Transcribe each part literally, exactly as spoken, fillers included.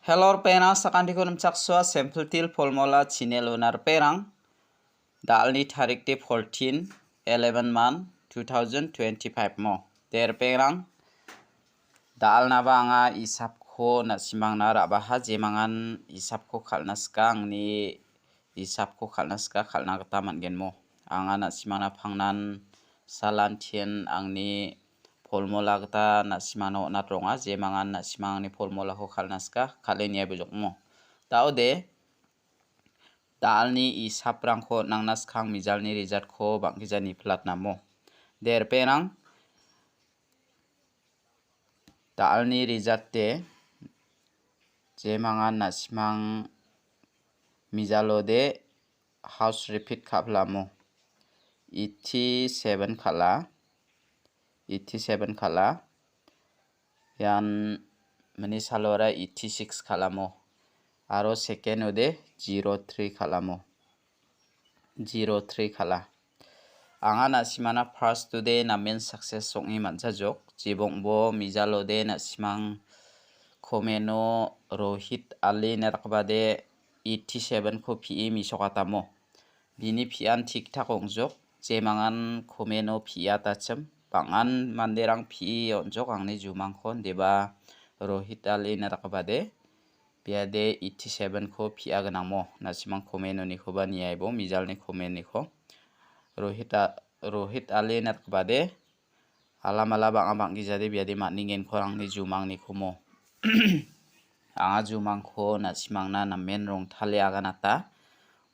Hello, ripeng, sakantiko nimchaksoa, Simple Teer Formula channel-ona ripeng. Da·alni tarik de fourteen, eleven month, two thousand twenty-five mo. De ripeng, da·alnaba anga isapko na·simangna ra·baha, jemangan isapko kal·na sika, angni isapko kal·na sika, kal·na gita man·gen mo. Anga na·simangna pangnan salantin angni formula gita na·simangna on·atronga, jemangan na·simang angni formulako kal·na sika, kal·e niai bujok mo. Da·ode, da·alni isaprangko on·angna skang mijalni resultko bang·gija niplatna mo. De ripeng, da·alni result de jemangan na·simang mijalode house repeat ka·pilamo. Eighty-seven kal·a. Eighty-seven kal·a. Ian mini salora eighty-six kal·amo. Aro second-ode zero three kal·amo. Zero three kal·a. Anga na·simana first-ode namen success ong·e man·jajok. Jibongbo mijalode na·simang komeno Rohit Ali ine dakbade eighty-seven-ko pi·e misokatamo. Bini pi·an tik-tak ong·jok. Jemangan komeno pi·atachim. Bang·an manderang pi·e on·jok angni jumangko, deba Rohit Ali ine dakbade. Biade eighty-seven-ko pi·a gnangmo. Na·simang komenonikoba niaibo, mijalni komeniko. Rohit A-, Rohit Ali ine dakbade. Alamala bang·a bang·gijade biade man·ingenko angni jumangnikomo. Anga jumangko na·simangna namen rongtale aganata.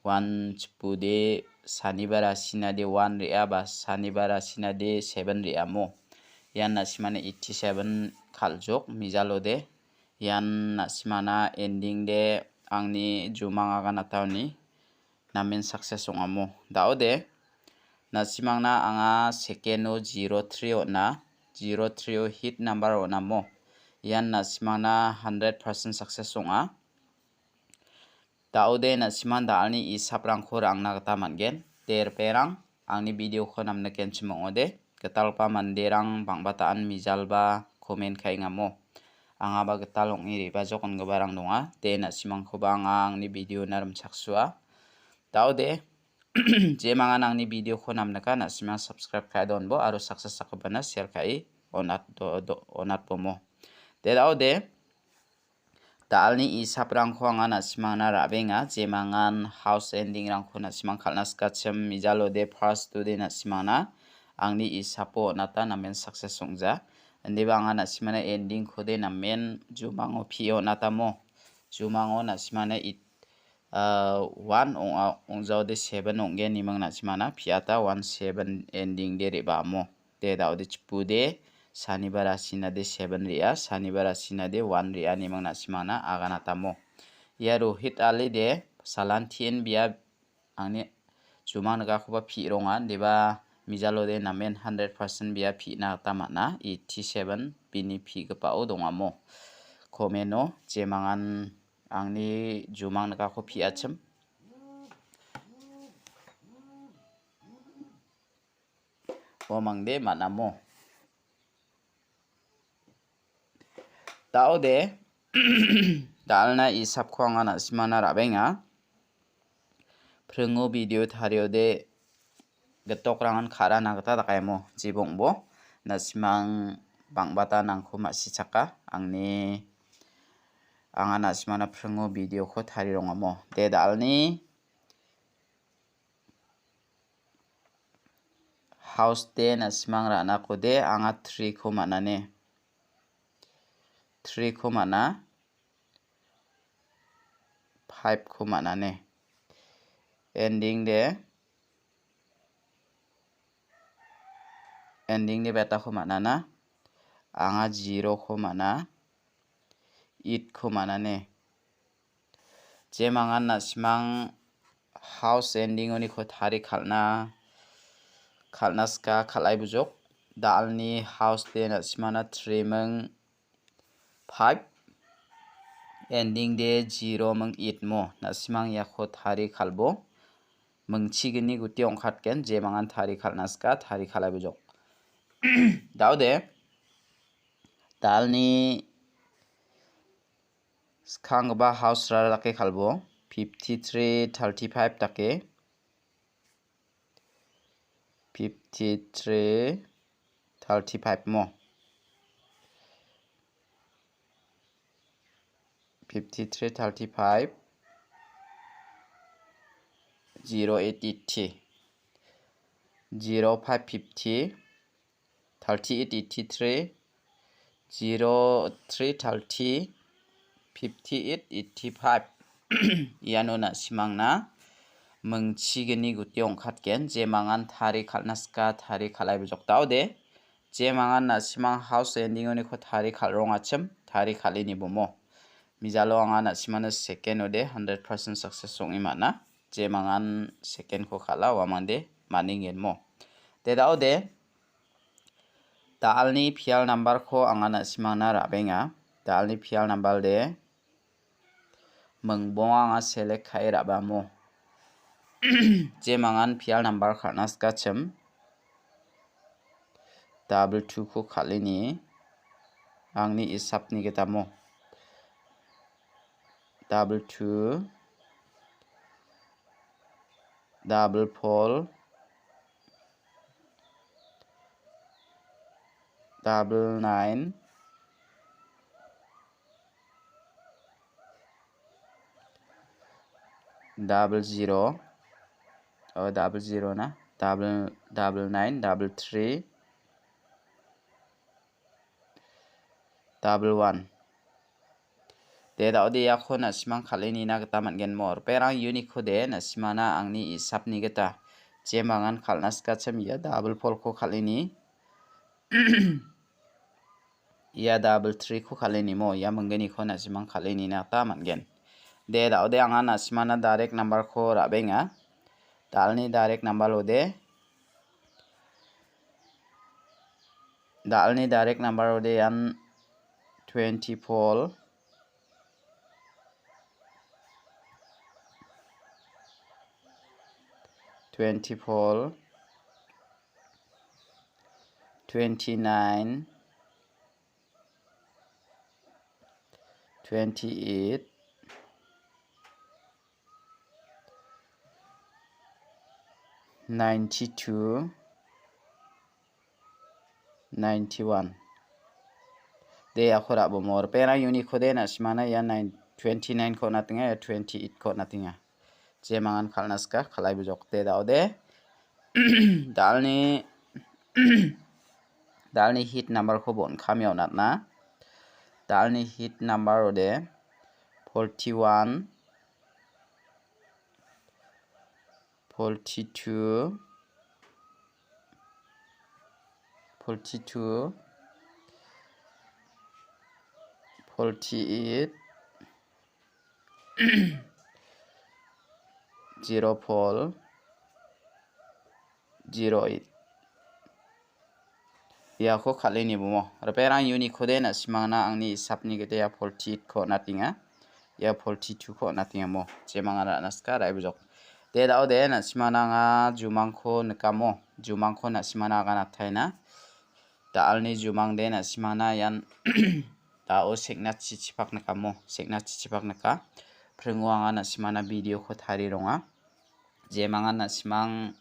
Wan chipude sanibar asinade wan re·a ba sanibar asinade seven re·amo. Ian na·simana eighty-seven kal·jok mijalode. Ian na·simana ending de angni jumang aganataoni namen success ong·amo. Da·ode, na·simangna anga second-o zero three on·a, zero three-o hit number on·amo. Ian na·simangna hundred percent success ong·a. Da·ode na·siman da·alni isaprangko ra·angna gita man·gen. De ripengrang, angni video-ko namnikenchim ong·ode, gitalgipa manderang bang·bata an mijalba comment ka·engamo. Angaba gital ong·e re·bajok ingiparang donga. De na·simangkoba anga angni video-na rimchaksoa. Da·ode, jemangan angni video-ko namnika, na·simang subscribe ka·e donbo aro saksa sakgipana share ka·e on·at-, do-, do-, on·atbomo. De da·ode, da·alni isaprangko anga na·simangna ra·benga, jemangan house ending-rangko na·simang kal·na sikachim, mijalode first-ode na·simangna angni isapo on·ata namen success ong·ja. Indiba anga na·simangna ending-kode namen jumango pi·e on·atamo. Jumango na·simangna it-, ah, one ong-, ong·jaode seven ong·gen imang na·simangna pi·ata one seven ending-de re·baamo. De da·ode chipude, sanibar asinade seven re·a, sanibar asinade one re·a, nemang na·simangna aganatamo. Ia Rohit Ali de salantin bia angni jumang nikakoba pi·ronga, deba mijalode namen hundred percent bia pi·na gita man·a, eighty-seven bini pi·gipao dongamo. Komeno jemangan angni jumang nikako pi·achim. Uamangde man·amo. Da·ode, da·alna isapko anga na·simana ra·benga. Pringo video tariode gitokrangan ka·rana gita dakaemo. Jibongbo, na·simang bang·bata nangko ma·sichaka. Angni, anga na·simana pringo video-ko tarirongamo. De da·alni house de na·simang ra·nakode anga three-ko man·ane. Three-ko man·a. Five-ko man·ane. Ending de, ending de betako man·ana. Anga zero-ko man·a. Eight-ko man·ane. Jemangan na·simang house ending-oniko tari kal·na, kal·na sika kal·ai bujok. Da·alni house de na·simana three ming five, ending de zero ming eight mo. Na·simang iako tari kalbo. Mingchigini guti ong·katgen, jemangan tari kal·na sika, tari kal·ai bujok. Da·ode, da·alni Skanggipa house-rara dake kal·bo. Fifty-three thirty-five dake. Fifty-three thirty-five mo. Fifty-three thirty-five, zero eight eighty, zero five fifty, thirty-eight eighty-three, zero three thirty, fifty-eight eighty-five. Iano na·simangna mingchigni guti ong·katgen, jemangan tari kal·na sika, tari kal·ai bijok da·ode. Jemangan na·simang house ending-oniko tari kal·rongachim, tari kal·e nibomo. Mijalo anga na·simano second-ode hundred percent success ong·e man·a. Jemangan second-ko kal·a, uamangde maningen mo. De da·ode, da·alni pial number-ko anga na·simangna ra·benga. Da·alni pial number de mingbonga anga select ka·e ra·bamo. Jemangan pial number kal·na sikachim. Double two-ko kal·e ni. Angni isapni gitamo. Double two, double four, double nine, double zero, oh, double zero na, double, double nine, double three, double one. De da·ode iako na·simang kal·e nina gita man·gen mo. Ripengrang uniko de na·simana angni isapni gita. Jemangan kal·na sikachim ia double four-ko kal·e ni. Ia double three-ko kal·e nimo. Ia mingginiko na·simang kal·e nina gita man·gen. De da·ode anga na·simana direct number-ko ra·benga. Da·alni direct number-ode. Da·alni direct number-ode ian twenty-four, twenty-four, twenty-nine, twenty-eight, ninety-two, ninety-one. De iako ra·bomo. Ripengrang uniko de na·simana ia nine, twenty-nine-ko on·atenga, ia twenty-eight-ko on·atenga. Jemangan kal·na sika, kal·ai bijok de da·ode. Da·alni, da·alni hit number-ko bon·kamia on·atna. Da·alni hit number-ode forty-one, forty-two, forty-two, forty-eight, zero four, zero eight. Iako kal·e nibomo. Ripengrang uniko de na·simangna angni isapni gita ia forty-eight-ko on·atenga. Ia forty-two-ko on·atengamo. Jemangara ra·na sika ra·e bijok. De da·ode na·simana anga jumangko nikamo. Jumangko na·simana aganataina. Da·alni jumang de na·simana ian da·o sekna chichipak nikamo. Sekna chichipak nika. Pringo anga na·simana video-ko tarironga. Jemangan na·simang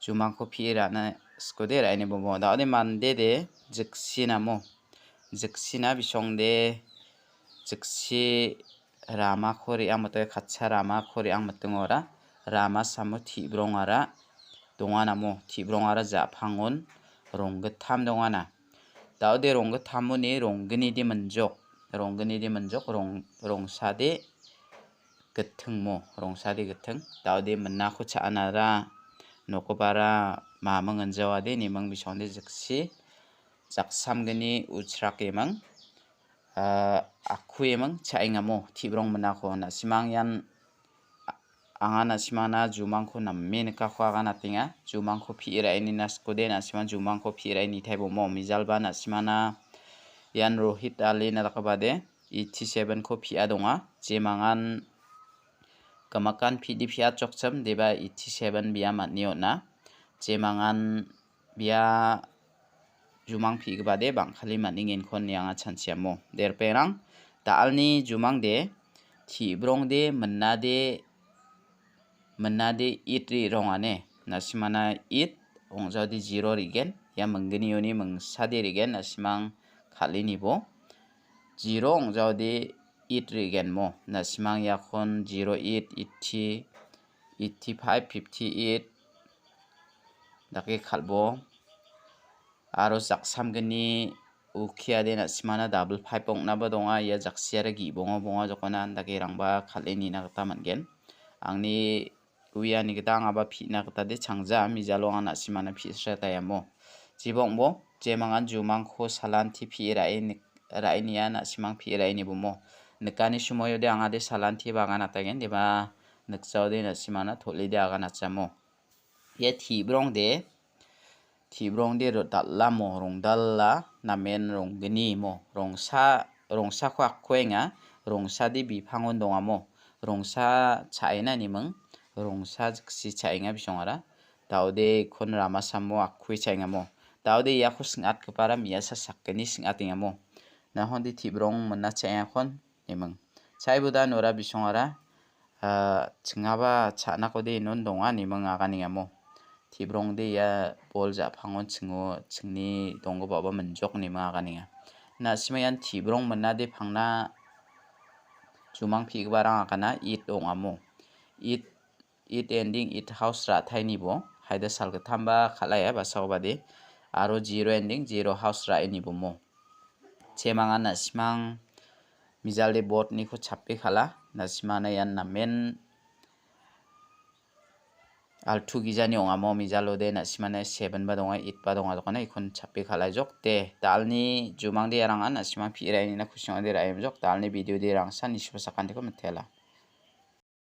jumangko pie ra·na skode ra·eni bomo. Da·ode mande de jiksinamo. Jiksina bisongde jiksi ramako re·ang mitode katsa ramako re·ang mitingora. Rama samo ti·brongara donganamo. Ti·brongara ja·pangon ronggittam dongana. Da·ode ronggittamoni ronggnide minjok. Ronggnide minjok, rong-, rongsade gittingmo, rongsade gitting. Da·ode minako cha·anara, nokobara maming injaode, neming bisonde jiksi jaksamgni uchrakeming, ah, akueming cha·engamo, ti·brong minako. Na·simang ian a-, anga na·simangna jumangko name nikako aganatenga. Jumangko pi·e ra·e nina sikode, na·simang jumangko pi·e ra·e nitaibomo. Mijalba na·simangna ian Rohit Ali na dakabade. Eighty-seven-ko pi·a donga. Jemangan gamakan pi·di pi·achokchim deba eighty-seven bia man·e on·a. Jemangan bia jumang pi·gipade bang·kali man·engenko nianga chanchiamo. De ripengrang, Da·alni jumangde, Tibrongde, Minnade, Minnade eight ri rongane. Na·simana eight, ong·jaode zero rigen. Ia minggnioni mingsade rigen. Na·simang kal·enibo zero ong·jaode eight rigen mo. Na·simang iakon zero eight, eighty, eighty-five, fifty-eight dake kal·bo. Aro jaksamgni ukiade na·simana double five ong·naba donga. Ia jaksiara gibonga bonga jokona andake rangba kal·e nina gita man·gen. Angni uiani gita angaba pi·na gita de changja, mijalo anga na·simana pi·sra taiamo. Jibongbo, jemangan jumangko salanti pi·e ra·e nik-, ra·e nia na·simang pi·e ra·e nibomo. Nikani sumoyode angade salanti bagan atagen, deba niksaode na·simana tol·ede agan achamo. Ia Tibrongde, Tibrongde ro-, dal·amo, rongdala, namen ronggnimo, rongsa, rongsako akkuenga, rongsade bipangon dongamo, rongsa cha·ena niming, rongsa jiksi cha·enga bisongara, daode kon ramasamo akkue cha·engamo, daode iako sing·atgipara me·asa sakgni sing·atengamo, nahonde Tibrong mina cha·engakon niming. Saiboda nora bisongara, ah, chingaba cha·nakode inon donga niming aganengamo. Tibrongde ia bol ja·pangon chingo, chingni donggipaba minjok niming aganenga. Na·sima ian Tibrong minade pangna jumang pi·giparang agana eight ong·amo. Eight, eight ending eight house ra·tainibo. Haida salgittamba kal·aia basakobade. Aro zero ending zero house ra·inibomo. Chemangan na·simang mijalde botniko chape kal·a. Na·simana ian namen altu gijani ong·amo mijalode na·simana seven ba donga, eight ba donga dokana ikon chape kal·aijok de. Dalni jumangde arangan na·simang pi·rainina kusi ong·ade ra·emjok. Dalni video de rangsan nisuba sakantiko mitela.